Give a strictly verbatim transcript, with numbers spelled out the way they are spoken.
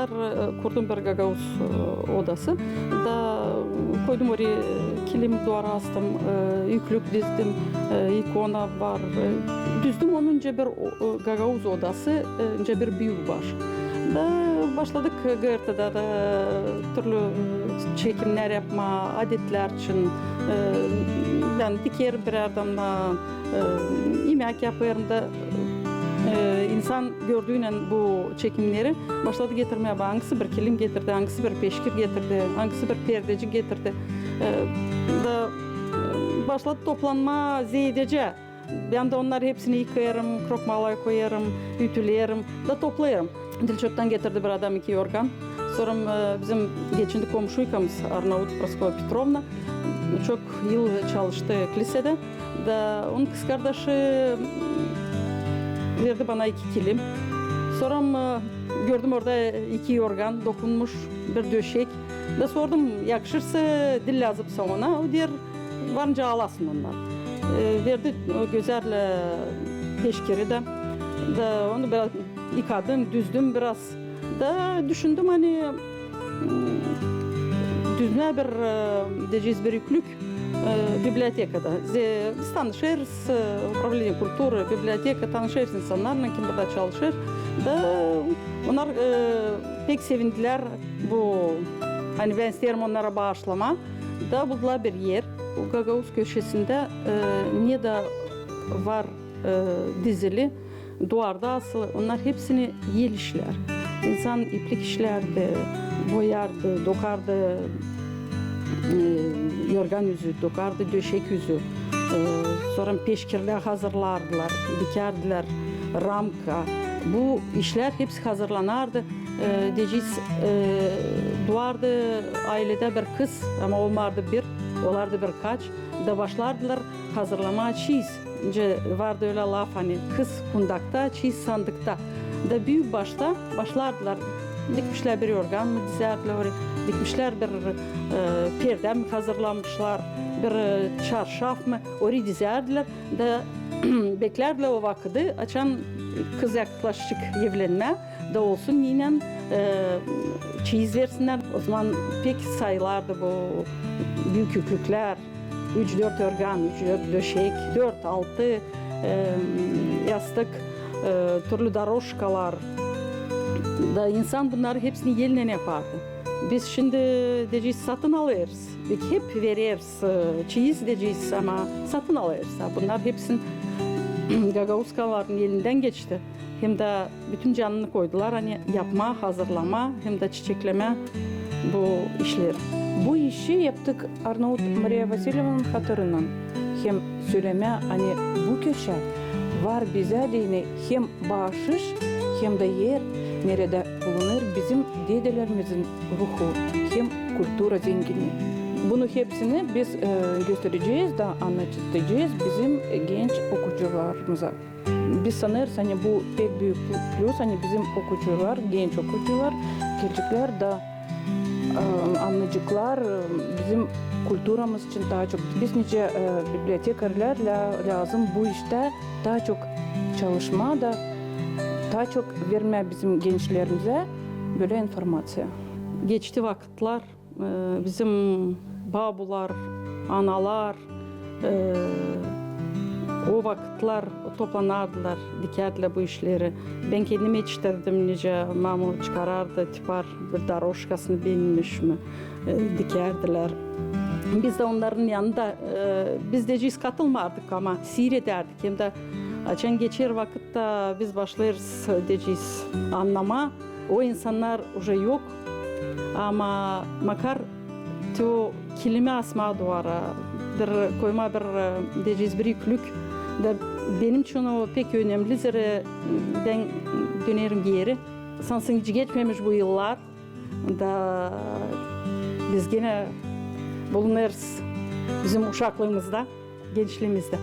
E, kurdum bir gagauz, e, odası. Da koydum oraya kilim, duvara astım, e, üklük dizdim, e, ikona var. E, düzdüm onunca bir o-, o gagauz odası, e, nicä bir büük baş. Da başladık G R T-da da türlü, e, çekimnär yapmaa, adetlär için, e, yani dikerim bir adamdan, e, imäk yapêrım da, e, insan gördüynän bu çekimneri başladı getirmää. Angısı bir kilim getirdi, angısı bir peşkir getirdi, angısı bir perdecik getirdi. E, da, e, başladı toplanmaa zeedecä. Bän dä onnarı hepsini yıkêêrım, krokmalaya koyêrım, ütüleerim da toplêêrım. Dilçoktan getirdi bir adam iki yorgan. Sora, e, bizim geçindi komşuykamız Arnaut Proskova Petrovna. Çok yıl çalıştı klisedä. Da onun kızkardaşı, m, verdi bana iki kilim. Sora, e, gördüm orada iki yorgan dokunmuş, bir döşek. Da sordum, yakışırsa, dil lääzımsa ona. O deer, var nicä alasın onnarı. E, verdi o gözäl, e, peşkiri dä. Da onu biraz yıkadım, düzdüm biraz. Da düşündüm, ani, m, düzmää bir, e, deyecez, bir üklük, e, bibliotekada. Ze-, biz tanışêrız, e, управление культуры, biblioteka, tanışêrız insannarlan, kim burada çalışêr. Da onnar, e, pek sevindilär bu, ani bän isteerim onnara baaşlamaa. Da buldular bir er. Bu gagauz köşesindä, e, ne dä var, e, dizili, duvarda asılı, onnar hepsini el işlär. İnsan iplik işlärdi, boyardı, dokardı, e, yorgan üzü, dokardı döşek üzü. E, sora peşkirlär hazırlardılar, dikärdilär, ramka. Bu işlär hepsi hazırlanardı. E, deyecez, e, duvardı ayledä bir kız, ama olmardı bir, olardı birkaç, da başlardılar hazırlamaa çiiz. Nicä vardı ölä laf, ani kız kundakta, çiiz sandıkta. Da büük başta başlardılar. Dikmişlär bir yorgan mı dizärdilär oraya, dikmişlär bir, e, perdä mi hazırlamışlar, bir, e, çarşaf mı, orayı dizärdilär. Da beklärdilär o vakıdı, açan kız yaklaşacek evlenmää, da olsun neynän, e, çiiz versinnär. O zaman pek sayılardı bu büük üklüklär, üç-dört yorgan, üç-dört döşek, dört-altı, e, yastık, e, türlü doroşkalar. Da insan bunnarı hepsini elnän yapardı. Biz şindi, deyecez, satın alêrız, biz hep vereriz, e, çiiz deyecez, ama satın alêrız. Ha, bunnar hepsin gagauzkaların elindän geçti. Hem dä bütün canını koydular, ani yapmaa, hazırlamaa, hem dä çiçeklemää bu işleri. Bu işi yaptık Arnaut Mariya Vasilyevnanın hatırından. Hem sölemää, ani bu köşä var bizä deyni hem baaşış, hem dä er, neredä bulunêr bizim dedelerimizin ruhu hem kultura zenginniyi. Bunu hepsini biz, e, gösterecez da annadacez bizim genç okuyucularımıza. Biz sanêrız, ani bu pek büük plüs, ani bizim okuyucular, genç okuyucular geleceklär da, e, annayaceklar, e, bizim kulturamız için taa çok. Biz nicä, e, bibliotekarlar lä-, lääzım bu iştä taa çok çalışmaa da taa çok vermää bizim gençlerimizä bölä informaţiya. Geçti vakıtlar, e, bizim babular, analar, e, o vakıtlar toplanardılar, dikärdilär bu işleri. Bän kendim etiştirdim, nicä mamu çıkarardı, tipar bir doroşkasını beğenmiş mi, e, dikärdilär. Biz dä onnarın yanında, e, biz deyecez katılmardık, ama siiredärdik. Hem dä açan geçer vakıt da biz başlêêrız, deyecez, annamaa. O insannar uje yok. Ama makar te o kilimi asmaa duvara, bir koymaa bir, e, deyecez, bir üklük. Da benim için o pek önemli, zerä bän dönerim geeri. Sansın hiç geçmemiş bu yıllar. Da biz genä bulunêrız bizim uşaklıımızda, gençliimizdä.